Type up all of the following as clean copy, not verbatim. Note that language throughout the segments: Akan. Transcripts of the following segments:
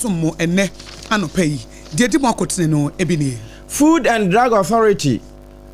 Som mo ɛnnɛ anɔpa yi. Deɛ ɛdi mu akotene no bi nie. Food and Drug Authority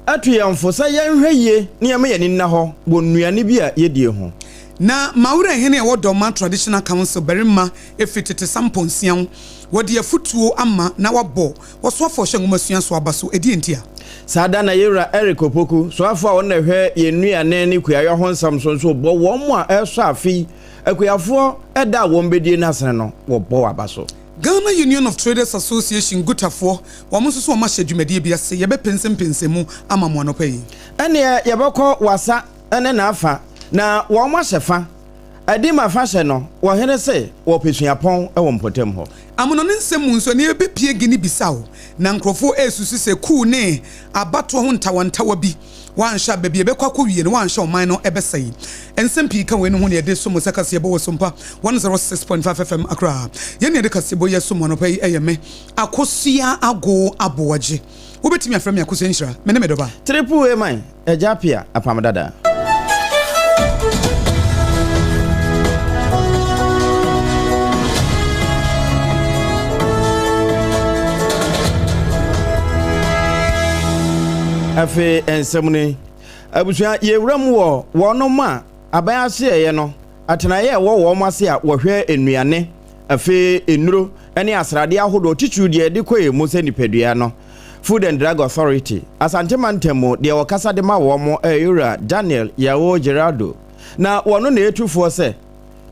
atu yɛn fo sɛ yɛnhwɛ yie na yɛmma yɛn ani nna hɔ wɔ nnuane bi a yɛdie ho. Na Mawura Hene a ɛwɔ Dormaa Traditional Council barima firi tete Sampɔnsiaw. Wɔde afutuo ama na wabɔ wɔsoafoɔ hyɛ nwomasua so aba so. Ɛdeɛn ntia? Saa da na Yewura Eric Opoku, soafoɔ a ɔno na ɛhwɛ yɛn nnuane ne kuayɔ ho nsɛm so nso bɔ wɔn a ɛresɔ afe yi Akuafoɔ da a wɔn bɛdie no asene no, wɔbɔ wɔ aba so. Ghana Union of Traders Association, GUTA, foɔ, wɔn nso so wɔn ahyɛ dwumadie bi ase, yɛbɛpɛnsɛmpɛnsɛm mu ama mo anɔpa yi. Ɛnneɛ yɛbɛkɔ w'asa ne n'afa, na wɔn ahyɛ fa. Adim afahyɛ no, ɔhene se wɔpɛ suapɔn wɔ mpɔtam hɔ. Amonɔne nsɛm mu nso, ɛnneɛ yɛbɛpue Guinea Bissau, na nkurɔfoɔ resusu sɛ coup ne abatoɔ ho ntawantawa bi Woanhwɛ a, baabi a ɛbɛkɔ akɔwie no, woanhwɛ a ɔman no bɛsɛe. Nsɛm pii ka weinom ho na yɛde som mo sɛ kaseɛbɔ wɔ Sompa 106.5 FM Accra. Yɛn na yɛde kaseɛbɔ yi asom mo anɔpa yi, ɛyɛ me, Akosua Agoo Aboagye. Wobɛtumi afrɛ me Akosua Nhyira. Me ne me dɔba. Triple A man, Agya Appiah, Apam Dada. Afei nsɛm no yi, abusua, yɛwura mu wɔ wɔnom a aban aseɛeɛ no, atenaeɛ a ɛwɔ wɔn ase a wɔhwɛ nnuane, afei nnuro ne asradeɛ ahodoɔ, titiriw deɛ ɛde kɔ yɛn mu sɛ nipadua no. Food and Drug Authority, Asante mantam mu, deɛ wɔkasa de ma wɔn yɛ Owura Daniel Yawo Geraldo, na wɔno na ɛtu foɔ sɛ,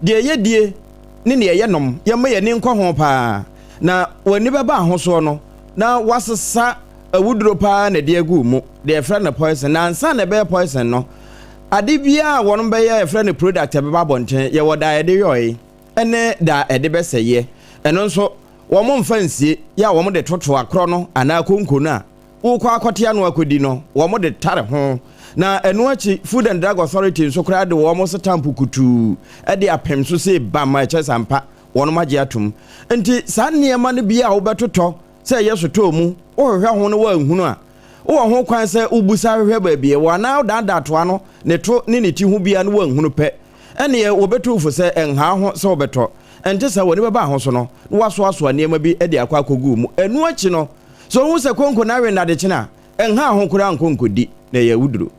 deɛ yɛdie ne deɛ yɛnom, yɛmma yɛn ani nkɔ ho paa, na wɔn ani bɛba ahosoɔ no, na wɔasesa awuduro paa na ɛde agu mu, deɛ yɛfrɛ no poison, na ansa na ɛbɛyɛ poison no, ade biara a wɔn bɛyɛ a yɛfrɛ no product a ɛbɛba abɔnten, yɛwɔ da a yɛde yɔe ne da a ɛde bɛsɛeɛ, ɛno nso wɔn mfa nsie, yɛ a wɔn de toto akorɔ no anaa konko no a wokɔ akɔte ano akɔdi no, wɔn de tare ho, na ɛno akyi Food and Drug Authority nso koraa de wɔn setampo kutuu de apem so sei bam a ɛkyerɛ sɛ ampa wɔn agye atom. Nti saa nneɛma no bi a wobɛtotɔ sɛ ɛyɛ sotɔɔ mu, wohwehwɛ ho na woanhunu a, wowɔ ho kwan sɛ wobisa hwehwɛ baabi ɛwɔ anaa wodaadaa toa no ne to ne ne ti ho biara na woanhunu pɛ, ɛnneɛ wɔbɛtu wo fo sɛ ɛnha wo ho sɛ wobɛtɔ. Ɛnte saa, w'ani bɛba ho so no, na woasoasoa nneɛma bi de akɔ akɔgu wo mu. Ɛno akyi no, sɛ wohu sɛ konko no awe nnadekyene a, ɛnha wo ho koraa nkɔ nkɔdi, na ɛyɛ awuduro.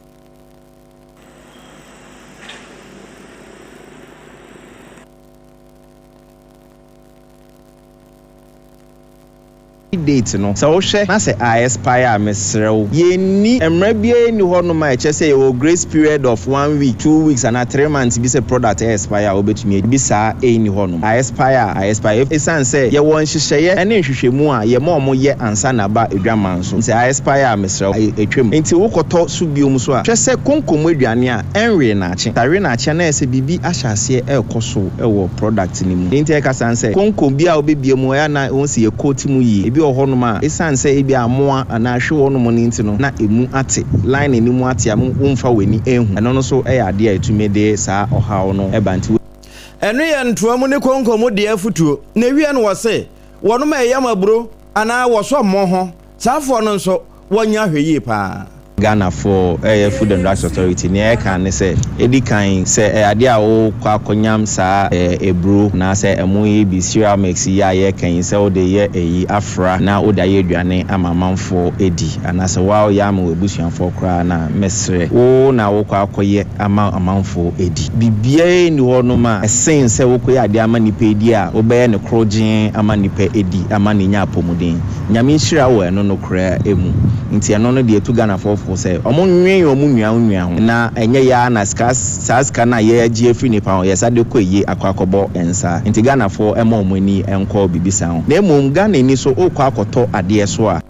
Date no, sɛ wohwɛ na sɛ a expire a, mesrɛ wo, yɛnni, mmara biara nni hɔnom a ɛkyerɛ sɛ yɛwɔ grace period of one week, 2 weeks anaa 3 months bi sɛ product expire a wobɛtumi adi. Bi saa nni hɔnom. A expire a, a expire. Ɛsiane sɛ yɛwɔ nhyehyɛeɛ ne nhwehwɛmu a yɛma wɔyɛ ansa na aba adwaman so nti, a expire a, mesrɛ wo, atwam. Nti wokɔtɔ so bio nso a, hwɛ sɛ konko mu aduane a, ɛnwee naakye. Sɛ awe naakye a, na ayɛ sɛ biribi ahyɛ aseɛ rekɔ so wɔ product no mu. Deɛ nti a yɛka saa ne sɛ, konko biara a wobɛbue mu, ɛyɛ a na wohu sɛ yɛkɔɔti mu yie. Ebi wɔ hɔnom a, ɛsiane sɛ ebia amoa anaa ahwe wɔ hɔnom no nti no, na ɛmu ate. Line no mu ate a womfa w'ani nhu. Ɛno no nso yɛ adeɛ a ɛtumi de saa ɔhaw no ba. Nti. Ɛno yɛ ntoa mu ne konko mu deɛ afutuo. Na ɛwie no wɔse, wɔnom a ɛyam aburo anaa wɔsɔ mmɔ ho, saa foɔ no nso wɔnyɛ ahwɛyie paa. Ghanafoɔ ɛyɛ Food and Drugs Authority nea ɛka ne sɛ, ɛdi kan sɛ ɛyɛ adeɛ a wokɔ akɔnyam saa aburo anaasɛ ɛmo yi bi, cereal mix yi a yɛreka yi, sɛ wode yɛ ayi afra na wode ayɛ aduane ama amanfoɔ adi anaasɛ wo ara woyɛ ama w'abusuafoɔ koraa no a, mɛsrɛ wo na wokɔ akɔyɛ ama amanfoɔ adi. Biribiara nni hɔnom a ɛsen sɛ wokɔyɛ adeɛ ama nnipa adi a wobɛyɛ no korɔgyee ama nnipa adi ama no anya apɔmuden. Nyame nhyira wɔ ɛno no koraa mu. Nti ɛno no deɛ ɛtu Ghanafoɔ fo sɛ ɔmo nwen ɔmo nua nua ho na ɛnyɛ yɛ ara na sika saa sika no a yɛ gye afiri nipa hɔ yɛ sa de kɔ ayie akɔ akɔbɔ nsa. Nti Ghanafoɔ mma ɔmo ani nkɔ biribi saa ho. Na mmom Ghanani so wokɔ akɔtɔ adeɛ so a.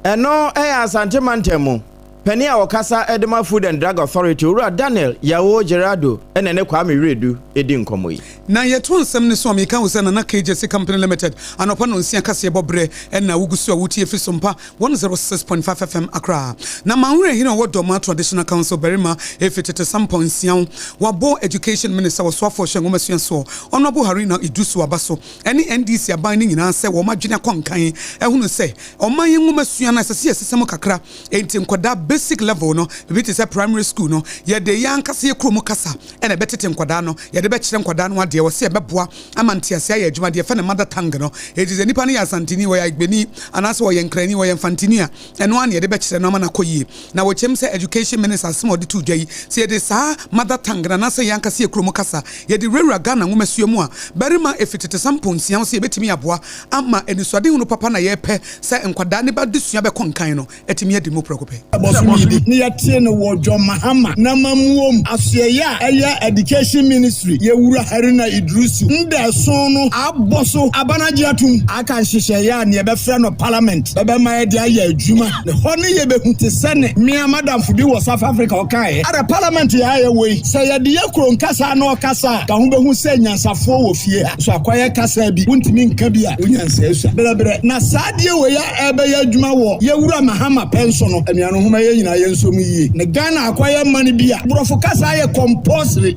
Ɛno yɛ Asante mantam mu panin a ɔkasa de ma Food and Drug Authority, Owura Daniel Yawo Gerardo na ɛne Kwame Wiredu di nkɔmmɔ yi. Na yɛto nsɛm no so a, meka wo sɛ Nana K. Gyasi Company Limited, anɔpa nnɔnsia kaseɛbɔ berɛ na wogu so a wotie fi Sompa 106.5 FM Accra. Na Manwerɛ hene a ɔwɔ Dormaa Traditional Council barima efi tete Sampɔn Nsiaw, wabɔ Education Minister ɔsoafoɔ hyɛ nwomasua soɔ, Honourable Haruna Iddrisu aba so ɛne NDC aban no nyinaa sɛ wɔn adwene akɔ nkan ahunu sɛ ɔman yi nwomasua no ɛsɛ sɛ yɛsesa mu kakra enti nkwadaa bɛ. basic level no, biribi te sɛ primary school no, yɛde yɛn ankasa yɛ kurom kasa na ɛbɛtete nkwadaa no, yɛde bɛkyerɛ nkwadaa no adeɛ, wɔse ɛbɛboa ama nteaseɛ ayɛ adwuma, deɛ yɛfrɛ no mother tongue no. Enti sɛ nipa no yɛ Asanteni, ɔyɛ Ayigbeni, anaasɛ ɔyɛ Nkrani, ɔyɛ Mfantini a, ɛno ara na yɛde bɛkyerɛ no ama no akɔ yie. Na wɔkyɛm sɛ Education Minister asɛm a ɔde too dwa yi, sɛ yɛde saa mother tongue no anaasɛ yɛn ankasa yɛn kurom kasa, yɛde wurawura Ghana nwomasua mu a, barima ɛfiri tete sampɔnsia ho sɛ yɛbɛtumi aboa ama anisoadehunu papa na yɛrepɛ sɛ nkwadaa ne b'adesua bɛkɔ nkan no atumi adi mu prɛko pɛ. Bosome bi ne yɛtee no wɔ John Mahama n'amammuo mu asoɛeɛ a ɛyɛ Education Ministry yɛ Wura Haruna Iddrisu ndaeso no abɔ so aba no agye atom aka nhyehyɛeɛ a neɛ bɛfrɛ no Parliament bɛbɛma yɛde ayɛ adwuma ne hɔ ne yɛbɛhu te sɛ ne mea madamfo bi wɔ South Africa ɔkaeɛ ara Parliament yɛ ayɛ wei sɛ yɛde yɛ kuro nkasa na ɔkasa a ka ho bɛhu sɛ nyansafoɔ wɔ fie ha so akɔyɛ kasa bi wontumi nka bi a wo nyansa sua brɛbrɛ na saa adeɛ wei a ɛrebɛyɛ adwuma wɔ yɛ wura Mahama pɛn so no, anuanom homa yɛn nyinaa yɛnsɔ mu yie ne Ghana akɔyɛ man bi a borɔfo kasa ayɛ compulsory.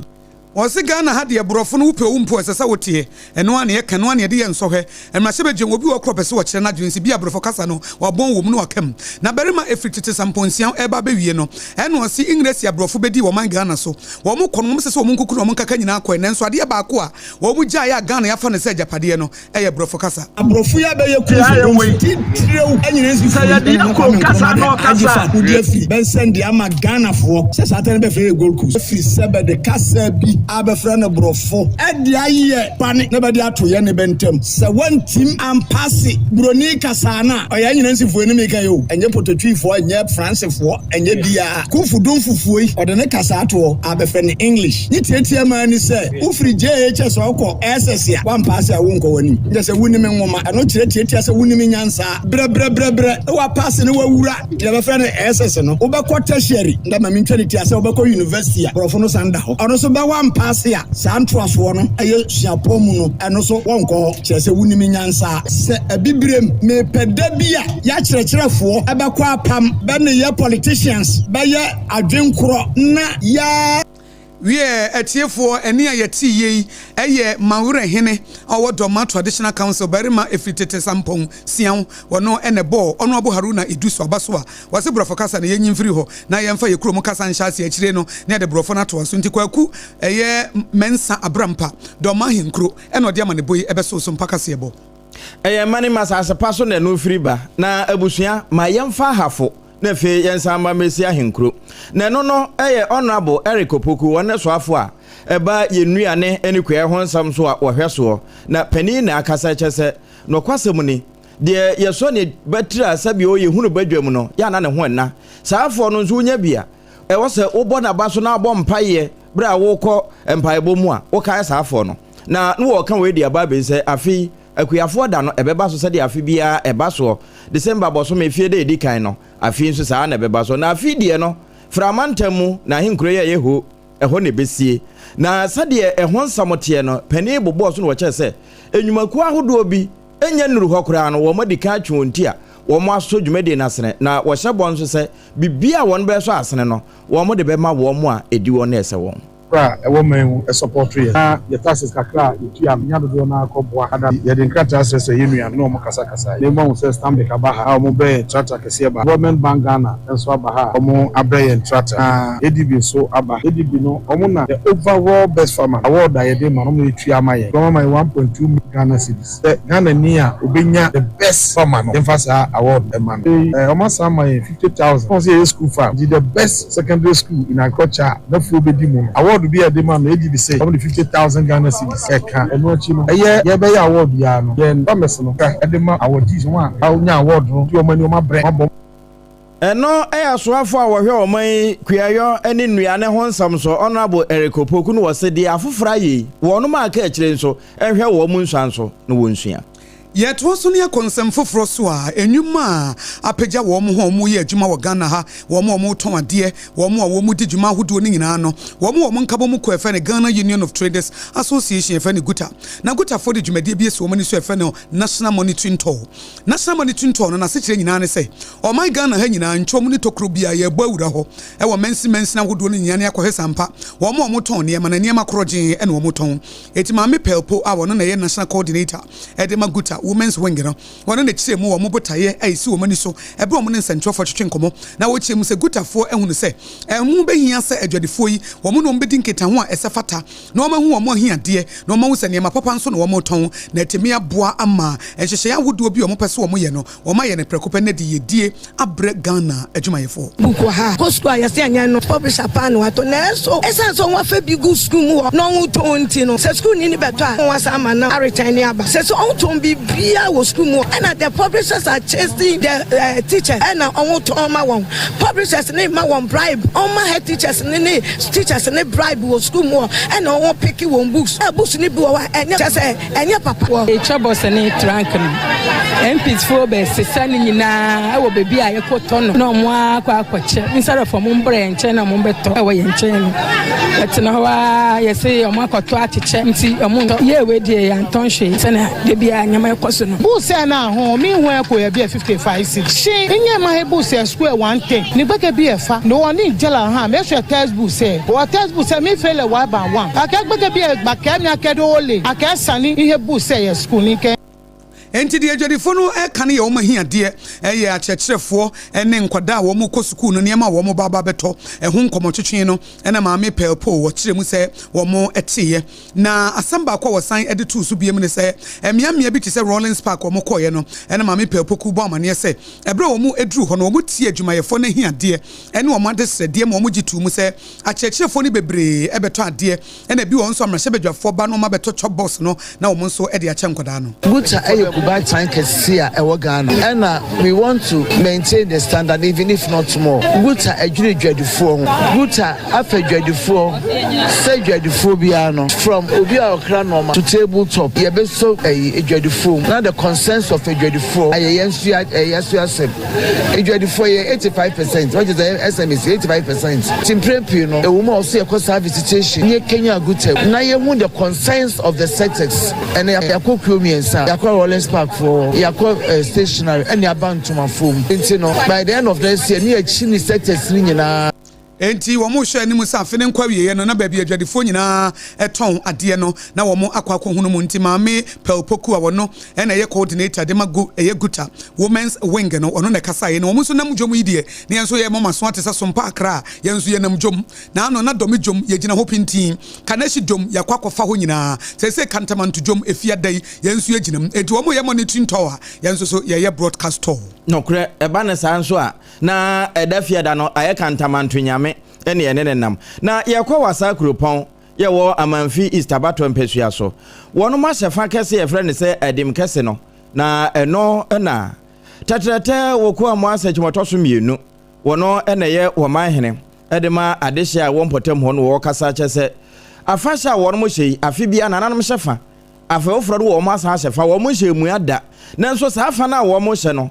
Wɔse Ghana ha deɛ borɔfo no wopɛ o wompɛ o ɛsɛ sɛ woteɛ. Ɛno ara na yɛka, ɛno ara na yɛde yɛ nsɔhwɛ. Mmarahyɛbadwam obi wɔ hɔ koraa ɔpɛ sɛ ɔkyerɛ n'adwene sɛ bia borɔfo kasa no wabɔn wɔ mu na waka mu. Na barima ɛfiri tete sampɔnsia ɛreba abɛwie no ɛna ɔse Engiresi aborɔfo bɛdii ɔman Ghana so. Wɔn kɔ no wɔn sɛ sɛ wɔn nkuku na wɔn nkaka nyinaa kɔɛ nanso adeɛ baako a wɔn gyaeɛ a Ghana yɛafa no sɛ agyapadeɛ no yɛ Borɔfo kasa. Aborɔfo yi abɛyɛ kumfo domfo titiriw nyina nsi fo yi Nana Kwame Nkrumah de agye fa akodi afiri bɛnsɛn de ama Ghanafoɔ sɛ saa tɛne bɛfrɛ yɛ Gold Coast ɛfiri sɛ bɛde kasa bi a bɛfrɛ no Borɔfo de ayɛ kwane na bɛde ato yɛne bɛ ntam sɛ wantim ampase Buroni kasaa no a ɔyɛ anyina nsi fo yi ne meka yi o ɛnyɛ Pototwifoɔ ɛnyɛ Fransefoɔ ɛnyɛ biaa Kumfo domfofoɔ yi ɔde ne kasa ato hɔ a bɛfrɛ no English ne tiatia maa ni sɛ Wofiri JHS ɔkɔ SS a, woampaase a wonkɔ w'anim. Nkyɛ sɛ wonim nwoma. Ɛno kyerɛ tiatia sɛ wonim nyansa. Brɛbrɛbrɛbrɛ na woapaase na woawura deɛ bɛfrɛ no SS no. Wobɛkɔ tertiary, ndɛ ma mentwa no tia sɛ wobɛkɔ university a, borɔfo no san da hɔ. Ɔno nso bɛ woampaase a, saa ntoasoɔ no ɛyɛ suapɔn mu no, ɛno nso wɔnkɔ hɔ. Kyerɛ sɛ wonim nyansa. Sɛ Abibirem, mepɛ da bi a yɛakyerɛkyerɛfoɔ bɛkɔ apam, bɛ ne yɛ politicians bɛyɛ adwenkorɔ na yɛ. Wiɛ, atiefoɔ, ɛnne a yɛtee yei yɛ Mawerɛ hene a ɔwɔ Dormaa Traditional Council, barima ɛfiri tete Sampɔn, Siaw. Ɔno na ɛbɔɔ Honourable Haruna Iddrisu aba so a wɔse Borɔfo kasa no yɛnyi mfiri hɔ na yɛmfa yɛ kurom kasa nhyɛ aseɛ akyire no na yɛde Borɔfo no atoa so. Nti Kwaku ɛyɛ Mensah Abrampa, Dormaa Ahenkuro, ɛna ɔde amanebɔ yi ɛbɛsoo so mpa kaseɛbɔ. Ɛyɛ mma ne mma asase pa so na ɛno firi ba, na abusua ma yɛmfa ahafo na afei yɛnsan mma mmɛsi ahenkuro. Na ɛno no yɛ Honourable Eric Opoku, wɔn ne soafo a ɛba yɛn nnuane ne kuayɛ ho nsɛm so a wɔhwɛ soɔ. Na panin na akasa kyɛ sɛ nɔkwasɛm ni, deɛ yɛsɔ ne batiri a sɛdeɛ yɛhunu badwam no, yɛ a na ne ho nna. Saa afoɔ no nso wonya bi a, ɛwɔ sɛ wobɔ n'aba so na abɔ mpaeɛ berɛ a wokɔ mpaebɔ mu a, wokae saa afoɔ no. Na na wɔreka wei de aba abɛsi sɛ afe yi, Akuafoɔ da no, ɛbɛba so sɛdeɛ afe biara ɛba soɔ. December bɔsome fie da a ɛdi kan no, afe yi nso saa ara na ɛbɛba so. Na afe yi deɛ no, Fra mantam mu na ahenkuro yi a ɛyɛ Ho, ɛhɔ na ɛbɛsie. Na sɛdeɛ ɛho nsɛm teɛ no, panin bobɔɔ so na wɔkyerɛ sɛ, nnwumakuo ahodoɔ bi nnya nnuru hɔ koraa no, wɔadi kan atwe wɔn ti a wɔasɔ dwumadie no asene, na wɔhyɛ bɔ nso sɛ, biribiara a wɔbɛsɔ asene no, wɔde bɛma wɔn a ɛdi wɔn na ɛsɛ wɔn. Kakra a ɛwɔ man mu sɔpɔto yɛn na yɛ taxes kakra a yɛtua no nya dodoɔ no ara kɔ boa ada yɛde nkrataa srɛsrɛ yɛn nua no ne wɔn kasa kasaeɛ na yɛahu sɛ Stanbic aba ha a wɔn brɛ yɛn tractor kɛseɛ ba Development Bank Ghana nso aba ha a wɔn abrɛ yɛn tractor na ADB nso aba ADB no wɔn na the overall best farmer award a yɛde ma no wɔn na ɛtua ama yɛn wɔn ama yɛn 1.2 million Ghana cedis sɛ Ghanani a ɔbɛnya the best farmer no yɛmfa saa award no ma no afei wɔn asan ama yɛn 50,000 wɔn sɛ yɛyɛ school farm nti the best secondary school in agriculture a n'afuo bɛdi mu no, award bi a yɛde ma no, ADB se wɔde 50,000 Ghana cedis ɛka. Ɛno akyi no, ɛyɛ yɛbɛyɛ award yi ara no, yɛn farmers no ka de ma awardees, wɔn a wɔnya award no, de wɔn ani, wɔn abrɛ, wɔn abɔ. Ɛno yɛ asoafo a wɔhwɛ ɔman yi kuayɔ ne nnuane ho nsɛm so, Honourable Eric Opoku no wɔse deɛ afoforɔ ayɛ yi, wɔnom a aka akyire nso nhwɛ wɔn nsuanso na wɔnsua. Yɛtoa so na yɛkɔ nsɛm foforɔ so a, nnwuma a apagya wɔn ho a wɔyɛ adwuma wɔ Ghana ha, wɔn a wɔtɔn adeɛ, wɔn a wɔdi dwuma ahodoɔ no nyinaa no, wɔn a wɔn nkabom kuo a yɛfrɛ no Ghana Union of Traders Association, yɛfrɛ no GUTA. Na GUTAfoɔ de dwumadie bi asi wɔn ani so a yɛfrɛ no National Monitoring Tour. National Monitoring Tour no, n'asekyerɛ nyinaa ne sɛ, ɔman Ghana ha nyinaa, ntwom ne tokuro biara, yɛrebɔ awura hɔ wɔ mansin mansin ahodoɔ no nyinaa na yɛakɔhwɛ sɛ ampa wɔn a wɔtɔn nneɛma no, nneɛma korɔgyee na wɔtɔn. Enti Maame Pelpo a ɔno na ɛyɛ National Coordinator de ma GUTA. Women's Wing no, wɔn na ɛkyerɛɛ mu wɔn botaeɛ a ɛsi wɔn ani so ɛberɛ a wɔne nsɛntwerɛfoɔ twetwe nkɔmmɔ na wɔkyerɛ mu sɛ Gutafoɔ ahunu sɛ ɛho bɛhia sɛ adwadifoɔ yi wɔn ne wɔn bɛdi nkitaho a ɛsɛ fata na wɔahu wɔn ahiadeɛ na wɔahu sɛ nneɛma papa nso na wɔretɔn na atumi aboa ama nhyehyɛeɛ ahodoɔ bi a wɔpɛ sɛ wɔyɛ no wɔayɛ no prɛko pɛ na de yiedie abrɛ Ghana adwumayɛfoɔ. Book wɔ ha. Kɔ sukuu a yɛse ɛnyɛ no publisher paa na watɔ nanso ɛsiane sɛ wɔafa bi gu sukuu mu hɔ na wɔtɔn nti no sɛ sukuuni no bɛtɔ a wɔasan ama no aretɛne aba. Sɛ sɛ wɔtɔn biribiara wɔ sukuu mu hɔ ɛna the publishers are chasing the teachers ɛna wɔtɔn ma wɔn. Publishers no rema wɔn bribe, wɔma head teachers no ne teachers no bribe wɔ sukuu mu hɔ ɛna wɔn pick wɔn books. Ɛ books no bi wɔ hɔ a ɛnyɛ kyerɛ sɛ ɛnyɛ papa. Yɛtwa bɔs ne trunk no, MPs foɔ bɛ sesa ne nyinaa ɛwɔ baabi a yɛkɔ tɔ no na ɔmo akɔ akɔkyɛ instead of ɔmo mbrɛ yɛn nkyɛn na ɔmo bɛtɔ ɛwɔ yɛn nkyɛn no yɛtena hɔ ara yɛse ɔmo akɔtɔ akyekyɛ nti ɔmo ntɔ yɛ wei deɛ yɛantɔn hwee sɛnea da biara nneɛma ɛkɔ so no. Books ɛ na ho mi hu ɛ ko yɛ bi ɛ 55 cedis. Shi nye ma he books ɛ square one ten ni gbɛkɛ bi ɛ fa no wɔ ni jɛla ha mɛ sɔ ɛ textbooks ɛ wɔ textbooks ɛ mi fɛ lɛ one by one akɛ gbɛkɛ bi ɛ gba kɛ mi akɛ do wo le akɛ sani ihe books ɛ yɛ school ni kɛ. Enti deɛ adwadifoɔ no reka no yɛ wɔn ahiadeɛ, ɛyɛ akyerɛkyerɛfoɔ ne nkwadaa a wɔrekɔ sukuu no nneɛma a wɔreba aba abɛtɔ ɛho nkɔmmɔtwetwe no na Maame Pearl Poe wɔkyerɛ mu sɛ wɔteeɛ. Na asɛm baako a wɔsan de too so biom ne sɛ mmeammea bi te sɛ Rawlings Park a wɔkɔeɛ no na Maame Pearl Poku bɔ amaneɛ sɛ ɛberɛ a wɔduruu hɔ no wɔtiee adwumayɛfoɔ no ahiadeɛ ne wɔn adesrɛdeɛ ma wɔgye too mu sɛ akyerɛkyerɛfoɔ no bebree bɛtɔ adeɛ Ɛna bi wɔ hɔ nso a mmarahyɛbadwafoɔ ba na wɔn abɛtɔ chop box no na wɔn nso de akyɛ nkwadaa no. Guta yɛ kubaatan kɛse a ɛwɔ Ghana ɛna we want to maintain the standard even if not more. Guta ɛdwene dwadifoɔ ho. Guta afa dwadifoɔ sɛ dwadifoɔ biara no from obi a ɔkra nnoɔma to table top yɛbɛsɔ ɛyi dwadifoɔ mu na the concerns of adwadifoɔ ayɛ yɛn nso yɛ so asɛm. Adwadifoɔ yɛ 85 percent, wɔkyɛ sɛ SMEs 85%. Nti mprɛ pii no, ɛwɔ mu a ɔso yɛkɔ saa visitation ne Kenya Guta na yɛhu the concerns of the sectors. Ɛnɛ yɛakɔ kuo mmiɛnsa, yɛakɔ Rawlings Park foɔ, yɛakɔ stationery ɛne aba ntomafoɔ mu. Nti no, by the end of next year ne yɛakyi ne sectors no nyinaa. Enti wɔhwɛ anim sɛ afe no nkɔ awieeɛ no, na baabi a adwadifoɔ nyinaa tɔn adeɛ no, na wɔn akɔ akɔhunu mu. Nti Maame Pearl Poku a ɔno na ɛyɛ coordinator de ma gu ɛyɛ Guta Women's Wing no, ɔno na ɛkasaeɛ. Na wɔn nso nam dwom yi deɛ, na yɛn nso yɛrema wɔn aso ate sɛ Sompa Accra a, yɛn nso yɛnam dwom. Na ano na Dɔme dwom, yɛgyina hɔ pintinn. Kaneshie dwom, yɛakɔ akɔfa hɔ nyinaa. Seesei Kantamanto dwom, Efiada yi, yɛn nso yɛgyina mu. Enti wɔn reyɛ monitoring tour a, yɛn nso so yɛreyɛ broadcast tour. Nokorɛ, ɛba no saa nso a, Na ɛda fiada no ayɛ kantamanto nyame ne yɛne no nam. Na yɛkɔ Wassa kuropɔn yɛwɔ Amanfi East abatoɔ mpasua so. Wɔnom ahyɛ fa kɛse yɛfrɛ no sɛ Adim kɛse no na ɛno na Tɛtrɛtɛ Woku Amoah Sɛkyim ɔtɔ so mienu wɔno na ɛyɛ wɔman hene de ma adehyeɛ a ɛwɔ mpɔtam hɔ no wɔkasa kyɛ sɛ afahyɛ a wɔnom hyɛ yi afe biara nananom hyɛ fa afe foforɔ no wɔn asan ahyɛ fa wɔn nhyɛ mua da nanso saa fa no a wɔn hyɛ no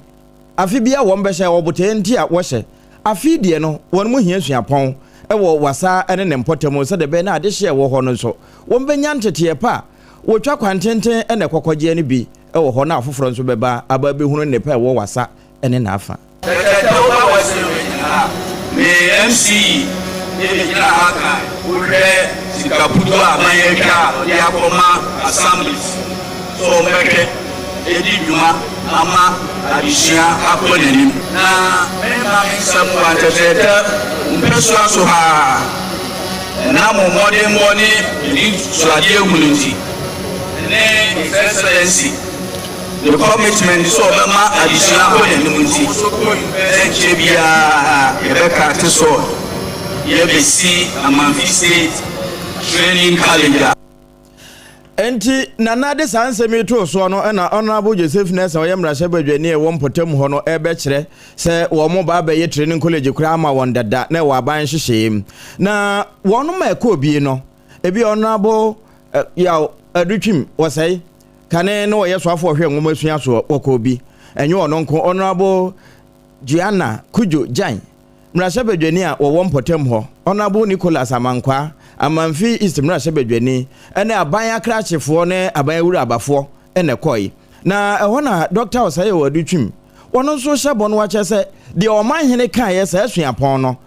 Afe biara wɔn bɛhyɛ wɔ botaeɛ nti a wɔhyɛ. Afe yi deɛ no, wɔn mu hia suapɔn wɔ Wassa ne ne mpɔtam sɛdeɛ ɛbɛyɛ na adehyeɛ a ɛwɔ hɔ no nso, wɔn bɛnya nteteɛ pa a wɔtwa kwantenten na ɛkɔ kɔgyeɛ no bi wɔ hɔ na afoforɔ nso bɛba aba abɛhunu nnepa a ɛwɔ Wassa ne n'afa. Tɛtɛtɛ wo ba wɔ sere me gyina ha me MC yi ne me gyina ha kan wo hwɛ sika pudu a aban atwa a ɔde akɔ ma assemblies sɛ wɔn bɛhwɛ adi dwuma ama adesua akɔ n'anim. Na meremma me nsɛm wɔ atɛtrɛtɛ mpasua so ha ara. Ɛnam mo mmɔdenbɔ ne anisoadehunu nti, ne His Excellency ne commitment sɛ ɔbɛma adesua akɔ n'anim nti, ɛnkyɛ biara yɛbɛkate sɔɔd yɛabɛsi Amanfi State Training College a. Enti Nana de saa nsɛm yi too soɔ no na Honourable Joseph Nelson a ɔyɛ mmarahyɛbadwani a ɛwɔ mpɔtam hɔ no rebɛkyerɛ sɛ wɔn ba abɛyɛ training college koraa ama wɔn dada na ɛwɔ aban nhyehyɛeɛ mu. Na wɔn ma ɛkɔɔ bie no, ebi Honourable Yaw Adutwim wɔsɛe kane na ɔyɛ soafoɔ ɔhwɛ nwoma sua soɔ wɔkɔɔ bi. Ɛnyɛ ɔno nko, Honourable Gianna Kudjo Gyan Mmarahyɛbadwani a wɔwɔ mpɔtam hɔ, Honourable Nicholas Amankwaa, Amanfi East Mmarahyɛbadwani, ne aban akrakyefoɔ ne aban awurabafoɔ na ɛkɔe. Na ɛhɔ na Dɔkta Osei Owuadu-Twum, wɔno nso hyɛ bɔ no wakyerɛ sɛ deɛ ɔmanhene kaeɛ saa suapɔn no,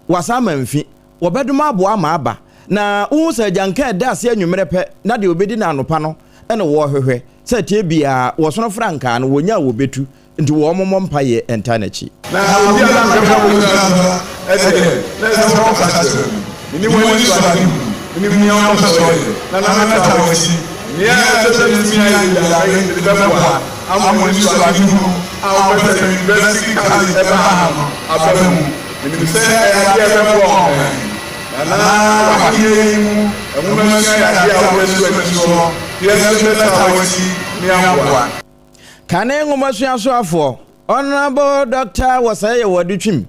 wasan Amanfi, wɔbɛdom aboa ama aba. Na wohu sɛ agyanka ɛda ase anwummerɛ pɛ na deɛ ɔbɛdi no anɔpa no na wɔrehwehwɛ. Sɛ ɛteɛ biara, wɔsono frankaa no, wɔnya a wɔbɛtu, nti wɔn mmɔ mpaeɛ ntaa n'akyi. Na obi a na mehwɛ wo nyinaa no deɛ, na ɛsɛ sɛ wokasa kyerɛ me. Menim w'anisoadehunu, menim nea wopɛ sɛ woyɛ, na na mɛtaa w'akyi. Nea ɛsɛ sɛ metumi ayɛ biara, mede bɛboa ama w'anisoadehunu a wopɛ sɛ University College ba ha no aba mu. Menim sɛ ɛyɛ adeɛ a ɛbɛboa ɔman yi. Na na w'ahenni yi mu nwomasua yɛ adeɛ a wobɛsi w'ani soɔ, deɛ nso mɛtaa w'akyi ne aboa. Kane nwomasua soafoɔ, Honourable Doctor Wɔsɛe Yɛwɔde Twim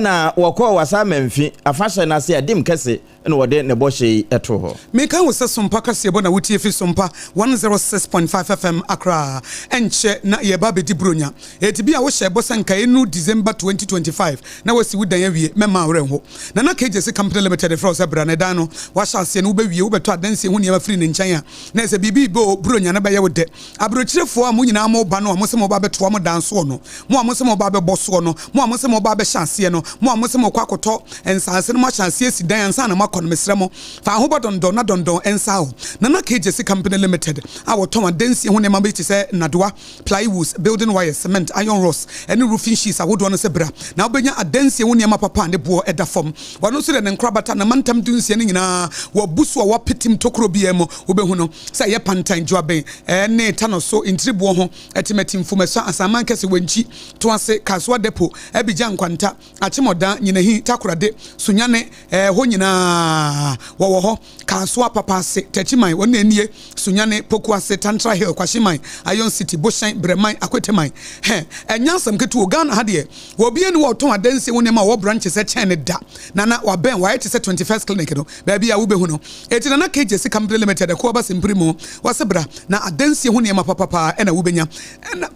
na wɔkɔɔ Wassa Mamfi afahyɛ no ase a dim kɛse na wɔde ne bɔhyɛ yi too hɔ. Meka wo sɛ Sompa kaseɛbɔ na wotie fi Sompa 106.5 FM Accra. Ɛnkyɛ na yɛreba abɛdi Buronya. Eti bi a wohyɛɛ bɔ sɛ nka ɛnuru December 2025 na woasi wo dan awie, mɛmma wo werɛ nho. Nana KJC Company Limited frɛ wo sɛ bra na ɛdan no woahyɛ aseɛ no wobɛwie, wobɛtɔ adansie ho nneɛma firi ne nkyɛn a, na ɛsɛ biribi rebɛ o, Buronya no bɛyɛ wo dɛ. Aburokyirefoɔ a mo nyinaa moreba no a mose moreba abɛtoa mo dan soɔ no, mo a mose moreba abɛbɔ soɔ no, mo a mose moreba abɛhyɛ aseɛ no, mo a mose morekɔ akɔtɔ nsaase no moahyɛ aseɛ asi dan ansa na moakɔ no, mesrɛ mo, fa ahobɔ dɔndɔn na dɔndɔn nsa o. Nana KJC Company Limited a wɔtɔn adansie ho nneɛma bi te sɛ nnadewa, plywoods, building wires, cement, iron rods, ne roofing sheets ahodoɔ no sɛ bra na wobɛnya adansie ho nneɛma papa a ne boɔ da fam. Ɔno nso deɛ ne nkorabata, ne mantam dunsia no nyinaa wɔabu so a wɔapetem tokuro biara mu. Wobɛhu no sɛ ɛyɛ Pantan, Juaben, ne Tanoso, Ntiriboɔ ho, Atimati, Mfomasa, Asaman Kɛse, Wankyi, Toase, Kasoa Depo, Abidjan Nkwanta, Akyemɔdan, Nyinahin, Takorade, Sunyane, ɛhɔ nyinaa wɔwɔ hɔ. Kasoa, Papaase, Takyiman, wɔn na nie, Sunyane, Pokuase, Tantra Hill, Kwahyeman, Iron City, Bohyɛn, Brɛman, Akweteman. Hɛ, ɛnyɛ asɛm ketewa o, Ghana ha deɛ, obiara nni hɔ a ɔtɔn adansie ho nneɛma a ɔwɔ branches kyɛn no da. Nana, wabɛn, wayɛ te sɛ 21st Clinic no, baabi a wobɛhu no. Enti Nana KJC Company Limited, Ɛkoa Basimpiri mu, wɔse bra na adansie ho nneɛma papa paa na wobɛnya. Ɛna.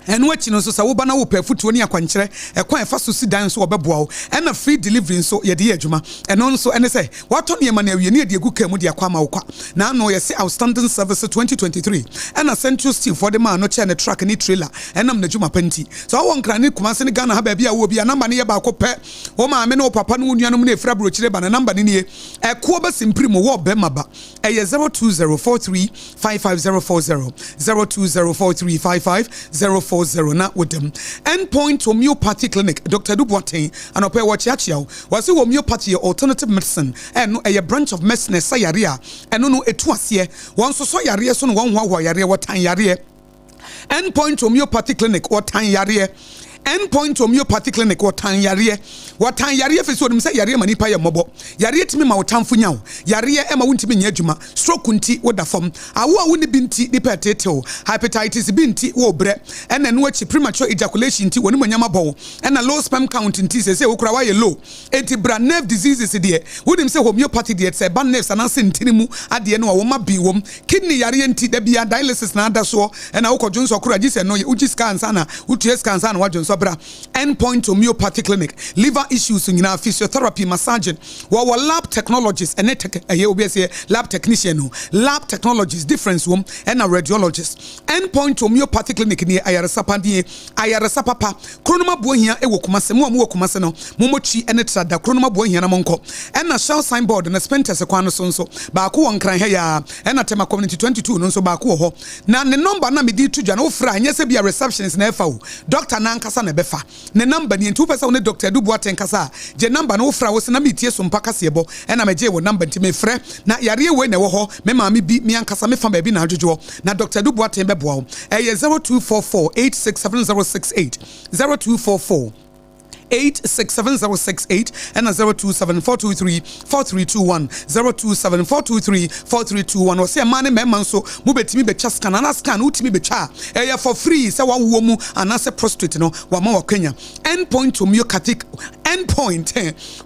Ɛno akyi no nso, sɛ woba na wopɛ afotuo ne akwankyerɛ, ɛkwan a ɛfa so si dan nso wɔbɛboa wo. Ɛna free delivery nso yɛde yɛ adwuma. Ɛno nso ɛne sɛ, woatɔ nneɛma no awie na yɛde agu kaa mu de akɔ ama wo kwa. Na ano yɛse Outstanding Services 2023 ɛna Central Steel foɔ de maa no kyɛɛ ne truck ne trailer ɛnam n'adwuma pa nti. Sɛ wowɔ Nkran ne Kumasi ne Ghana ha baabi a wowɔ biara, number no yɛ baako pɛ. Wo maame ne wo papa ne wo nuanom no ɛfiri aburokyire ba no, number no nie. Ɛkoɔ bɛsi mpiri mu wɔ bɛma ba. Ɛyɛ 0204355040, 0204355040 na woda mu. End Point Homeopathy Clinic, Doctor Adu Boateng, anɔpa yi wɔkyeakyea wo. Wɔse homeopathy yɛ alternative medicine, ɛno ɛyɛ branch of medicine ɛsa yareɛ a ɛno no ɛtu aseɛ. Wɔnsosɔ yareɛ so na wɔnhoahoa yareɛ, wɔtan yareɛ. End Point Homeopathy Clinic, wɔtan yareɛ. End Point Homeopathy Clinic, wɔtan yareɛ. Wɔtan yareɛ ɛfiri sɛ wɔnim sɛ yareɛ ma nipa yɛ mmɔbɔ. Yareɛ tumi ma wo tamfo nya wo. Yareɛ ma wontumi nyɛ adwuma. Stroke nti woda fam. Awo a wonni bi nti nipa ɛteetew wo. Hepatitis B nti worebrɛ. Ɛna ɛno akyi premature ejaculation nti w'animuonyam abɔ wo. Ɛna low sperm count nti seesei wo koraa woayɛ low. Enti bra nerve diseases deɛ wonim sɛ homeopathy deɛ sɛ ɛba nerves anaasɛ ntini mu adeɛ no a wɔma bi wom. Kidney yareɛ nti da biara dialysis na ada soɔ ɛna wokɔ dwonsɔ koro a gye sɛ ɛno wogye sika ansa na wotua sika ansa na woadwonsɔ. Bra End Point Homeopathy Clinic liver issues nyinaa physiotherapy massaging wɔwɔ lab technologist ɛne tech ɛyɛ obi ɛsɛ lab technician no lab technologist difference wom ɛna radiologist. End Point Homeopathy Clinic nie ayaresa pa nie Ayaresa papa. Kronom Aboahia wɔ Kumase. Mo a mowɔ Kumase no, mommɔ twi ne tra da Kronom Aboahia na monkɔ. Ɛna Shell sign board no Spintex kwan no so nso, baako wɔ Nkran ha yi ara. Ɛna Tema Community 22 no nso, baako wɔ hɔ. Na ne number no a mede reto dwa no, wofrɛ a, ɛnyɛ sɛ bi a receptionist na ɛfa o, doctor no ankasa na ɛbɛfa. Ne number nie. Nti wopɛ sɛ wo ne Doctor Adu Boateng kasa a, gye number no, wofrɛ a, wose na meretie Sompa kaseɛbɔ, ɛna megyee wo number nti mefrɛ. Na yareɛ wei na ɛwɔ hɔ, me maame bi, me ankasa me fa baabi na adwodwoɔ. Na Doctor Adu Boateng bɛboa wo. Ɛyɛ 0244 867068, 0244 867068 ɛna 027 423 4321, 027 423 4321. Ɔsɛ mmaa ne mmarima nso mobɛtumi bɛtwa scan anaa scan wotumi bɛtwa a ɛyɛ for free sɛ wawoɔ mu anaasɛ prostate no wama wakwanya. End Point Homeopathic End Point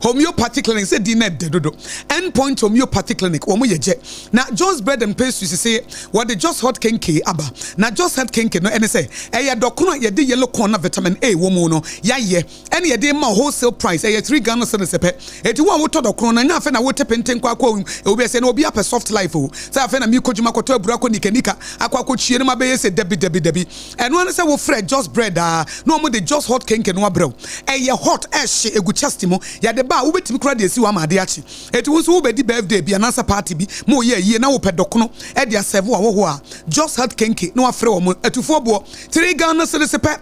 Homeopathy Clinic sɛ din no ɛdɛ dodo. End Point Homeopathy Clinic wɔn yɛ gyɛ. Na John's Bread and Pastries se wɔde Jos Hot Kenke aba. Na Jos Hot Kenke no ɛne sɛ ɛyɛ dɔkono a yɛde yellow corn na vitamin A wɔ mu no yɛayɛ ɛne yɛde rema wo wholesale price ɛyɛ 3 Ghana cedis pɛ. Enti wo a wotɔ dɔkono no ɛnyɛ afei na wote penten kɔ akɔ obi ɛsɛ na obi apɛ soft life o sɛ afei na mekɔ dwuma kɔtɔ aburo akɔ nika nika akɔ akɔkyie no mabɛyɛ se dabi dabi dabi. Ɛno ara ne sɛ wofrɛ Jos Bread a na wɔde Jos Hot Kenke no abrɛ wo. Ɛyɛ hot ɛhye. akye egu chest mu. Yɛde ba a, wobɛtumi koraa de asi hɔ ama ade akye. Enti wo nso wobɛdi birthday bi anaasɛ party bi ma woyɛ ayie na wopɛ dɔkono de asɛve w'ahɔhoɔ a, Jos Hut Kenke na wafrɛ wɔn. Atufoɔ boɔ, Three Ghana cedis pɛ.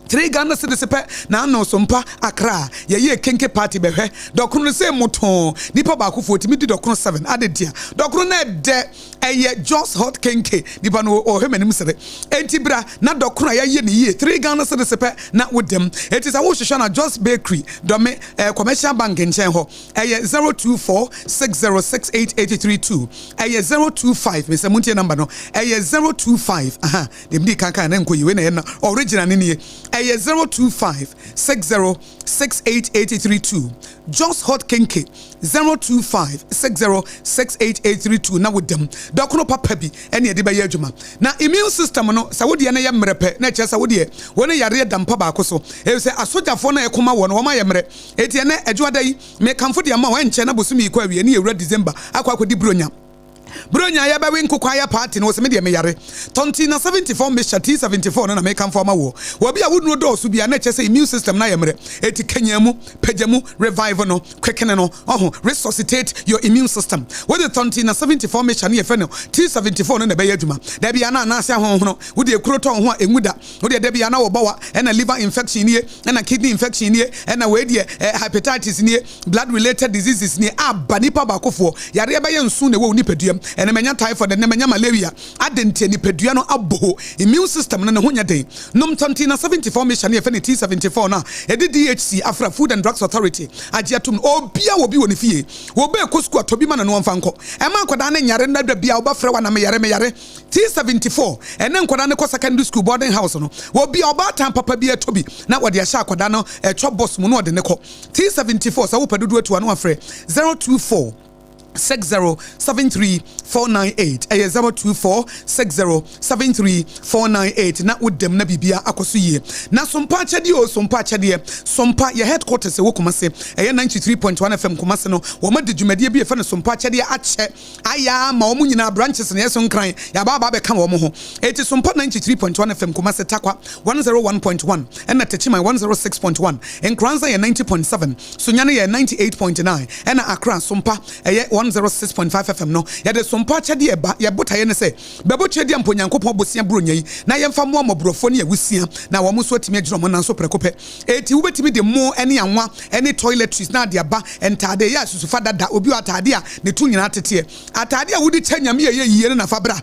Three Ghana cedis pɛ na ano so mpa Accra yɛyɛɛ kenke party bɛhwɛ dɔkono no sei motoo nipa baako foɔ tumi di dɔkono seven ade ntia dɔkono no ɛdɛ ɛyɛ Jos hot kenke nipa no ɔhwɛ m'anim sere enti bra na dɔkono a yɛayɛ no yie three Ghana cedis pɛ na wodam enti sɛ wohwehwɛ na Jos bakery dɔme ɛɛ commercial bank nkyɛn hɔ ɛyɛ 024 6068832 ɛyɛ 025 mesɛ montie number no ɛyɛ 025 aha Deɛ mede kan kaeɛ no ɛnkɔ yie, wei na ɛyɛ na original no nie, ɛyɛ 025 60 68 832, Jos Hot Kenke 025 60 68 832 na woda mu. Dɔkono papa bi ɛne ɛde bɛyɛ adwuma. Na immune system no, sɛ wo deɛ no yɛ mmerɛ pɛ, na ɛkyerɛ sɛ wo deɛ wo ne yareɛ da mpa baako so. Ɛfiri sɛ asogyafoɔ no a ɛko ma woɔ no, wɔn ayɛ mmerɛ. Enti ɛnnɛ, Adwoada yi, mekamfo de ama wo, ɛnkyɛ na bosome yi kɔ awie ne yɛwura December akɔ akɔdi Buronya. Buronya yɛbɛwe nkokɔ ayɛ party no wose medeɛ meyare tɔnti na 74 mixture T74 no na mekamfo ama woɔ wɔ bi a wo nnuro dɔɔso bi a na ɛkyerɛ sɛ immune system no ayɛ mmerɛ enti kanyan mu pagya mu revive no quicken no ɔho resuscitate your immune system wode tɔnti na 74 mixture no yɛfrɛ no T74 no na ɛbɛyɛ adwuma da bi a na anaase ahonhono wode ekuro tɔ wo ho a ɛnwu da wodeɛ da bi a na wɔbɔ wa ɛna liver infection nie ɛna kidney infection nie ɛna wei deɛ eh, hepatitis nie Blood related diseases nie aba nipa baakofoɔ yareɛ bɛyɛ nson na ɛwɔ wo nipadua mu ɛnɛ manya typhoid ɛnɛ manya malaria adɛn ntia nipadua no abɔ immune system no ne ho nyɛ den nom Tontina 74 mixture no yɛfɛ no T74 no a ɛde DHC afra Food and Drugs Authority agye atom no obia wɔ bi wɔ ne fie wɔ bɛ kɔ sukuu atɔ bi ma no no ɔmfa nkɔ ɛma akwadaa no nyare no da bia wobɛfrɛ wa na meyare meyare T74 ɛnɛ nkwadaa no kɔ secondary school boarding house no wɔ bia ɔbaatan papa bi ɛtɔ bi na wɔde ahyɛ akwadaa no ɛtɔ bus mu na ɔde ne kɔ T74 sɛ wopɛ dodoɔ atu a na wafrɛ 024 60 73 498 ɛyɛ 024 60 73 498 na wodam na biribia akɔ so yie na sompa akyɛdeɛ o sompa akyɛdeɛ sompa yɛ headquarters ɛwɔ Kumase ɛyɛ 93.1 FM Kumase no wɔn adi dwumadie bi ɛfɛ no sompa akyɛdeɛ akyɛ Ayɛ ara ma wɔn nyinaa branches no yɛ so nkran, yɛaba aba abɛka wɔn ho. Enti Sompa 93.1 FM, Kumasi, Tarkwa 101.1 ɛna Techiman 106.1, Nkoranza yɛ 90.7, Sunyani yɛ 98.9 ɛna Accra, Sompa ɛyɛ 106.5 FM no. Yɛde Sompa akyɛdeɛ reba. Yɛn botaeɛ ne sɛ bɛbɔ tweaduampa Onyankopɔn bosea Buronya yi na yɛmfa mmoa mmɔborɔfoɔ ne awusia na wɔn nso atumi agyina wɔn nan so prɛko pɛ. Enti wobɛtumi de mo ne anwa ne toiletries na ade aba, ntaade, ɛyɛ a susufa dada, obi wɔ ataade a ne to nyinaa teteɛ. Ataade a wode kyɛ Nyame a ɛyɛ yie no na fa bra.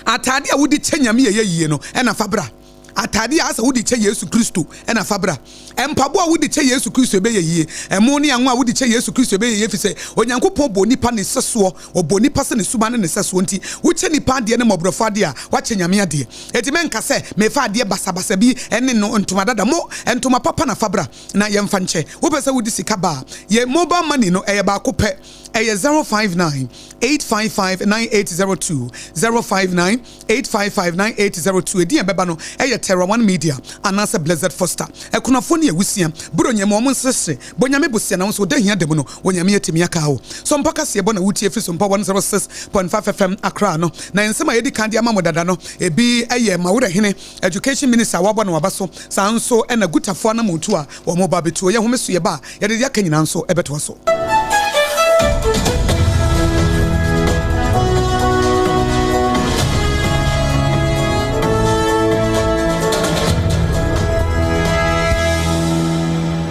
Ataade a wode kyɛ Nyame a ɛyɛ yie no na fa bra. Ataade a asɛ wode kyɛ Yesu Kristo na fa bra. Mpaboa a wode kyɛ Yesu Kristo ɛbɛyɛ yie. Ɛmo ne anwa a wode kyɛ Yesu Kristo ɛbɛyɛ yie efisɛ Onyankopɔn bɔɔ nipa ne sɛsoɔ. Ɔbɔɔ nipa sɛ ne suban ne ne sɛsoɔ nti wokyɛ nipa adeɛ ne mmɔborɔfoɔ adeɛ a, woakyɛ Nyame adeɛ. Enti mɛnka sɛ mefa adeɛ basabasa bi ne no ntoma dada. Mo ntoma papa na fa bra na yɛmfa nkyɛ. Wopɛ sɛ wode sika ba a, yɛn mobile money no ɛyɛ baako pɛ. Ɛyɛ 059 855 9802, 059 855 9802. Edin a ɛbɛba no yɛ Terra One Media anaasɛ Blessed Foster. Akunafoɔ ne awusia, Buronya mu wɔn nsresre, bɔ Nyame bosea na wo nso wo da hia da mu no, Onyame atumi aka wo. Sompa kaseɛbɔ na wotie firi Sompa 106.5 FM Accra no. Na nsɛm a yɛadi kan de ama mo dada no, ebi yɛ Mawerɛhene, Education Minister a wɔabɔ no aba so, saa nso na Gutafoɔ anammɔntuo a wɔreba abɛtuo. Yɛhome so yɛba a, yɛde deɛ aka nyinaa nso bɛtoa so.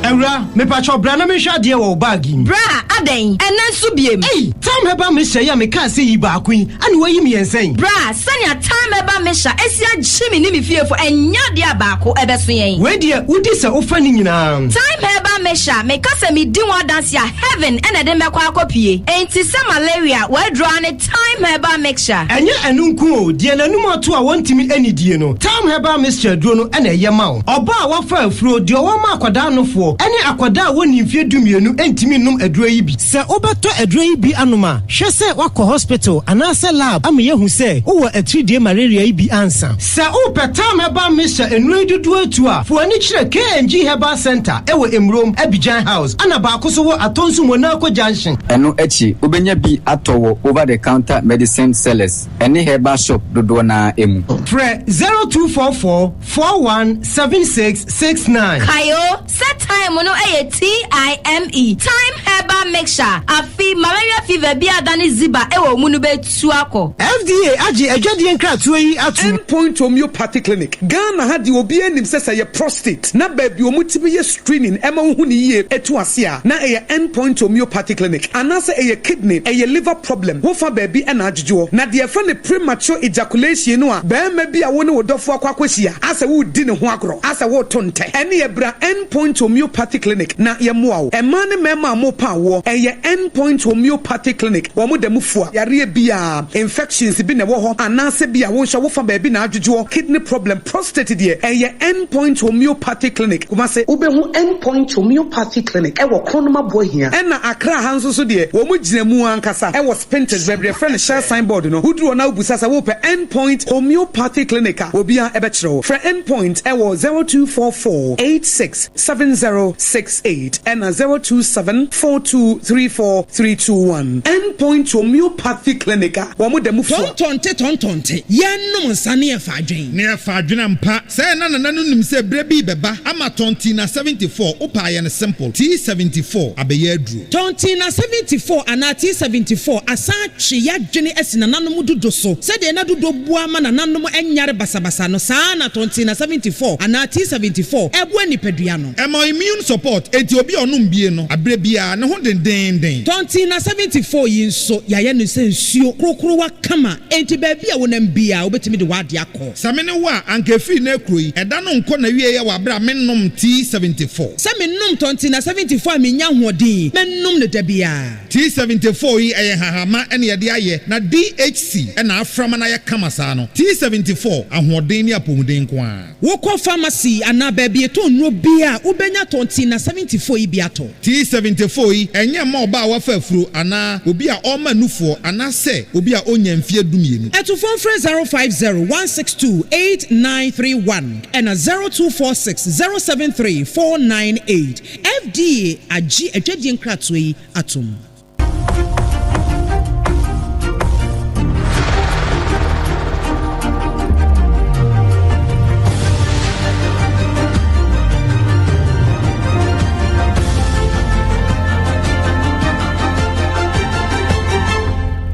Awura, mepakyɛw bra na menhwɛ adeɛ wɔ wo bag yi mu. Bra, adɛn? Ɛnnɛ nso biem? Ei, Tam Herbal Mixture yi a mekaa sɛ yi baako yi, ɛna woayi mmiɛnsa yi? Bra, sɛnea Tam Herbal Mixture asi agye me ne me fiefo, ɛnyɛ adeɛ a baako ɛbɛso yɛn. Wei deɛ, wodi sɛ wofa ne nyinaa. Thyme Herbal Mixture, meka sɛ medi ho adanse a, heaven na ɛde me bɛkɔ akɔpue. Enti sɛ malaria, w'aduro ara ne Thyme Herbal Mixture. Ɛnyɛ ɛno nko o, deɛ n'anum ato a wɔntumi nnidie no, Thyme Herbal Mixture aduro no na ɛyɛ ma wo. Ɔbaa a wafa afuro, deɛ ɔwɔ ma akwadaa nofoɔ, ne akwadaa a wɔnnii mfeɛ dumienu ntumi nnom aduro yi bi. Sɛ wobɛtɔ aduro yi bi anom a, hwɛ sɛ woakɔ hospital anaasɛ lab ama yɛahu sɛ wowɔ atiridie malaria yi bi ansa. Sɛ wopɛ Thyme Herbal Mixture nnuro yi dodoɔ atu a, fa w'ani kyerɛ KNG Herbal Centre wɔ Emurom, Abidjan House, ɛna baako nso wɔ Atonsu Monaco Junction. Ɛno akyi, wobɛnya bi atɔ wɔ over the counter medicine sellers ne herbal shop dodoɔ no ara mu. Frɛ 0244 41 76 69. Kae o! Sɛ thyme no yɛ TIME, Thyme Herbal Mixture, afe malaria fever bi a adane ziba wɔ wo mu no bɛtu akɔ. FDA agye adwadie nkratoɔ yi atom. End Point Homeopathy Clinic, Ghana ha deɛ obiara nim sɛ sɛ ɛyɛ prostate na baabi a wɔtumi yɛ screening ɛma wohu no yie ɛtu ase a na ɛyɛ End Point Homeopathy Clinic anaasɛ ɛyɛ kidney, ɛyɛ liver problem wofa baabi na adwodwoɔ. Na deɛ yɛfrɛ no premature ejaculation no a barima bi a wo ne wo dɔfoɔ akɔ akɔhyia asɛ woredi ne ho agorɔ asɛ woreto ntɛ ɛneɛ bra End Point Homeopathy Clinic na yɛmmoa wo. Mmaa ne mmarima a morepa awoɔ ɛyɛ End Point Homeopathy Clinic wɔn da mu fua yareɛ biara, infections bi na ɛwɔ hɔ anaasɛ bi a wo nso wofa baabi na adwodwoɔ, kidney problem, prostate deɛ ɛyɛ End Point Homeopathy Clinic, Kumasi. Wobɛhu End Point Homeopathy Clinic wɔ Kronum Aboahia. Ɛna Accra ha nso so deɛ wɔn gyina mu ankasa wɔ Spintex baabi yɛfrɛ no Shell sign board no. Woduru hɔ na wobisa sɛ wopɛ End Point Homeopathy Clinic a, obiara bɛkyerɛ wo. Frɛ End Point wɔ 0244 86 7068 ɛna 027 42 34 321. End Point Homeopathy Clinic a wɔn da mu fua. Tɔntɔnte tɔntɔnte, yɛnnom nsa ne yɛfa adwen. Ne yɛfa adwen ampa. Sɛɛ na Nana no nim sɛ berɛ bi rebɛba ama Tɔntina 74, wopɛ a yɛ no simple, T74 abɛyɛ aduro. Tɔntina 74 anaa T74 asan atwe y'adwene asi nananom dudo so. Sɛdeɛ na dudo boa ma nananom nyare basabasa no, saa ara na Tɔntina 74 anaa T74 boa nipadua no. Ɛma immune support, enti obi a ɔnom bie no, aberɛ biara ne ho dendeenden. Tɔntina 74 yi nso, yɛayɛ no sɛ nsuo korokorowa kama, enti baabi a wonam biara wobɛtumi de w'adeɛ akɔ. Sɛ me ne wo a, anka ɛfiri nnɛ rekuro yi, ɛda no nkɔ n'awieɛ wɔ aberɛ a mennom T74. Sɛ menom Tɔntina 74 a mennya ahoɔden, mɛnom no da biara. T74 yi, ɛyɛ nhahamma na yɛde ayɛ, na DHC na afra ma no ayɛ kama saa no. T74, ahoɔden ne apɔmuden nko ara. Wokɔ pharmacy anaa baabi yɛtɔn nnuro biara a, wobɛnya Tɔntina 74 yi bi atɔ. T74 yi, ɛnyɛ mma ɔbaa a wafa afuro anaa obi a ɔrema nufoɔ anaasɛ obi a ɔnnya mfeɛ dumienu. Atufoɔ mfrɛ 050 162 8931 ɛna 0246 073 498. FDA agye adwadie nkratoɔ yi atom.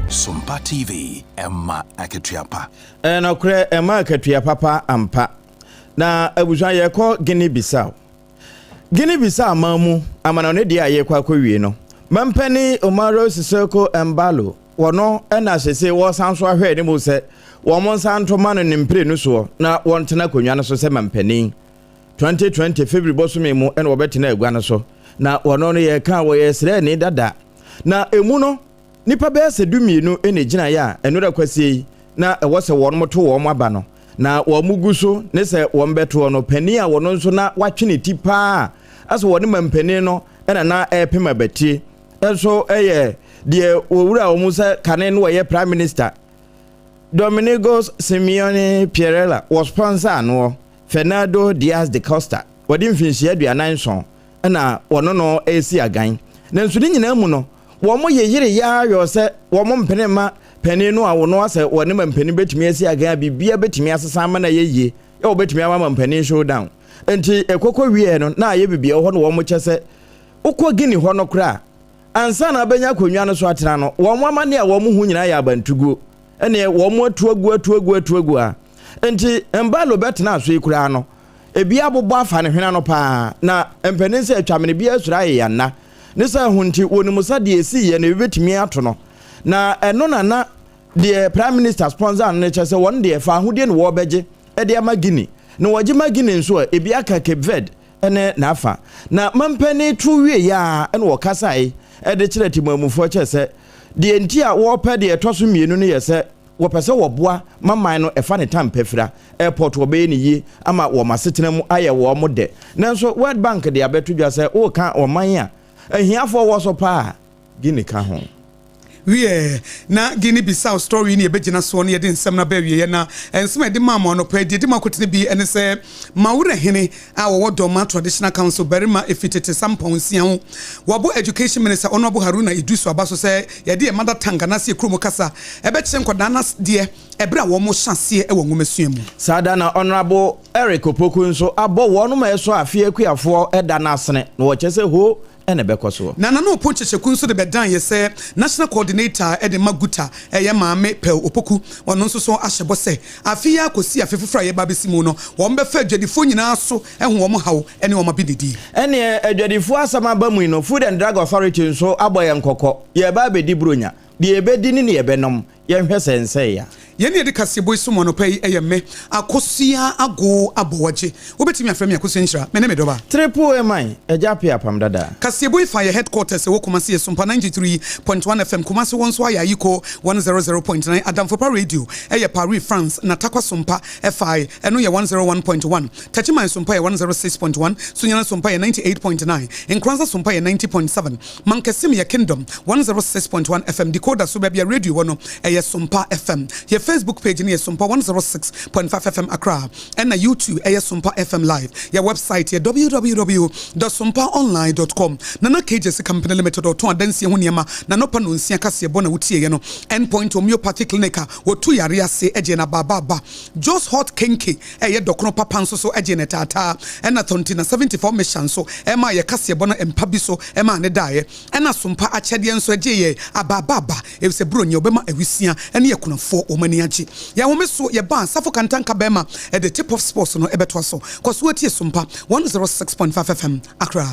Sompa TV, ɛma akatua pa. Ɛyɛ nokorɛ, ɛma akatua papa ampa. Na abusua yɛkɔ Guinea Bissau. Guinea Bissau man mu amanɔne deɛ a yɛrekɔ akɔwie no, mampanin Umaro Sissoco Embaló, wɔno na sese wɔresan so ahwɛ anim sɛ wɔn nsa nto ma no ne mprenu soɔ na wɔntena akonnwa no so sɛ mampanin. 2020 February bosome mu na wɔbɛtena agua no so, na wɔno no yɛka wɔyɛ sraani dada. Na emu no, Nnipa bɛyɛ sɛ dumienu na egyinae a nnora kwasia yi na ɛwɔ sɛ wɔn to wɔn aba no, na wɔn gu so ne sɛ wɔn bɛtoɔ no, panin a wɔn nso na watwe ne ti paa a asɛ wɔne mampanin no na na ɛrepem abatire nso yɛ deɛ wɔwura wɔn sɛ kane no wɔyɛ prime minister Domingos Simeone Pierella wɔ sponsor anoɔ Fernando Dias de Costa wɔde mfinhyia 47 na wɔne no resi agan. Nanso ne nyinaa mu no, wɔyeyeree ara yɔɔ sɛ wɔmpene mma panin no a wɔn asɛ wɔne mampanin betumi asi agan a biribiara betumi asesa ama no ayɛ yie, yɛ wɔbetumi ama mampanin showdown. Enti ɛkɔkɔ wieɛ no, na ayɛ biribi ɛwɔ hɔ na wɔkyɛ sɛ wokɔ Guinea hɔ no koraa ansa na abɛnya akonnwa no so atena no, wɔn amane a wɔn ho nyinaa yɛ abantuguo. Ɛneɛ wɔn atu agu atu agu atu agu a. Enti Mbalo bɛtena so yi koraa no, Ebi abobɔ afa ne hwene ano paa, na mpanin sɛ atwa mene bi asuro ayeyɛ nna. Ne saa ho nti, wɔnim sɛ deɛ ɛsiiɛ no ebi bɛtumi ato no. Na ɛno na na deɛ Prime Minister sponsor no no kyerɛ sɛ wɔn deɛ fa ahodie na wɔrebɛgye de ama Guinea. Na wɔgye ma Guinea nso a, ebi aka Cape Verde ne n'afa. Na mampanin to wieeɛ ara na wɔkasae de kyerɛɛ Temanmufoɔ kyerɛ sɛ deɛ nti a wɔrepɛ deɛ ɛtɔ so mmienu no yɛ sɛ Wɔpɛ sɛ wɔboa ma man no ɛfa ne tampafira, airport wɔbɛyɛ no yie ama wɔn asetena mu ayɛ wɔn dɛ. Nanso World Bank de abɛto dwa sɛ woreka ɔman a ahiafoɔ wɔ so paa a, Guinea ka ho. Wiɛ, na Guinea Bissau story yi na yɛbɛgyina soɔ na yɛde nsɛm no aba awieɛ. Na nsɛm a yɛde maa mo anɔpa yi, deɛ ɛdi mu akotene bi ne sɛ, Mawura hene a wɔwɔ Dormaa Traditional Council barima ɛfiri tete Sampɔn nsia ho, wabɔ Education Minister Honourable Haruna Iddrisu aba so sɛ yɛde yɛn mother tongue anaasɛ yɛn kurom kasa ɛbɛkyerɛ nkwadaa no adeɛ ɛberɛ a wɔrehyɛ aseɛ wɔ nwomasua mu. Saa da na Honourable Eric Opoku nso abɔ wɔnom a ɛsɔ afeɛ akuafoɔ da no asene na wɔkyɛ sɛ hoo na ɛbɛkɔ soɔ. Na Nana Opon Kyekyeku nso de bɛdan yɛ sɛ National Coordinator de ma GUTA ɛyɛ Maame Pearl Opoku. Ɔno nso so ahyɛ bɔ sɛ afe yi ara kɔsi afe foforɔ a yɛreba abɛsi mu no wɔbɛfa adwadifoɔ nyinaa so ahu wɔn haw ne wɔn abenedie. Ɛneɛ adwadifoɔ asɛm aba mu yi no, Food and Drug Authority nso abɔ yɛn kɔkɔ, yɛreba abɛdi Buronya, deɛ yɛbɛdi ne deɛ yɛbɛnom, Yɛnhwɛ sɛ ɛnsɛe a. Yɛn a yɛde kaseɛbɔ yi som anɔpa yi yɛ me, Akosua Agoo Aboagye. Wobɛtumi afrɛ me Akosua Nhyira. Me ne me dɔba. Triple A man, Agya Appiah Apam Dada. Kaseɛbɔ yi fa yɛ headquarters ɛwɔ Kumasi yɛ Sompa 93.1 FM Kumasi wɔ nso ayɛ Ayiko 100.9 Adamfopa Radio ɛyɛ Paris France na Tarkwa Sompa ɛfae ɛno yɛ 101.1 Techiman Sompa yɛ 106.1 Sunyani Sompa yɛ 98.9 Nkoranza Sompa yɛ 90.7 Mankasim yɛ Kingdom 106.1 FM decoder so baabi a radio wɔ no ɛyɛ Sompa FM. Yɛ Facebook page no yɛ Sompa 106.5 FM Accra ɛna YouTube ɛyɛ Sompa FM Live. Yɛ website yɛ www dot sompaonline dot com. Nana KJC Company Limited ɔtɔn adansie ho nneɛma na anɔpa nonsia kaseɛbɔ na wotieɛ no. End Point Homeopathy Clinic a wɔtu yareɛ ase gye no abaabaaba. Jos Hot Kenke ɛyɛ dɔkono papa nso so gyee no taataa, ɛna Thonti na 74 Mesha nso ɛmaa yɛ kaseɛbɔ no mpa bi so maa no daeɛ, ɛna Sompa akyɛdeɛ nso ɛgyee yɛ abaabaaba efisɛ Buronya ɔbɛma awisia ne akunafoɔ wɔn ani agye. Yɛn home so yɛbaa Safo Kantanka bɛɛma ɛde Tip Off Sports no ɛbɛtoa so. Kɔ so tie Sompa 106.5 FM Accra.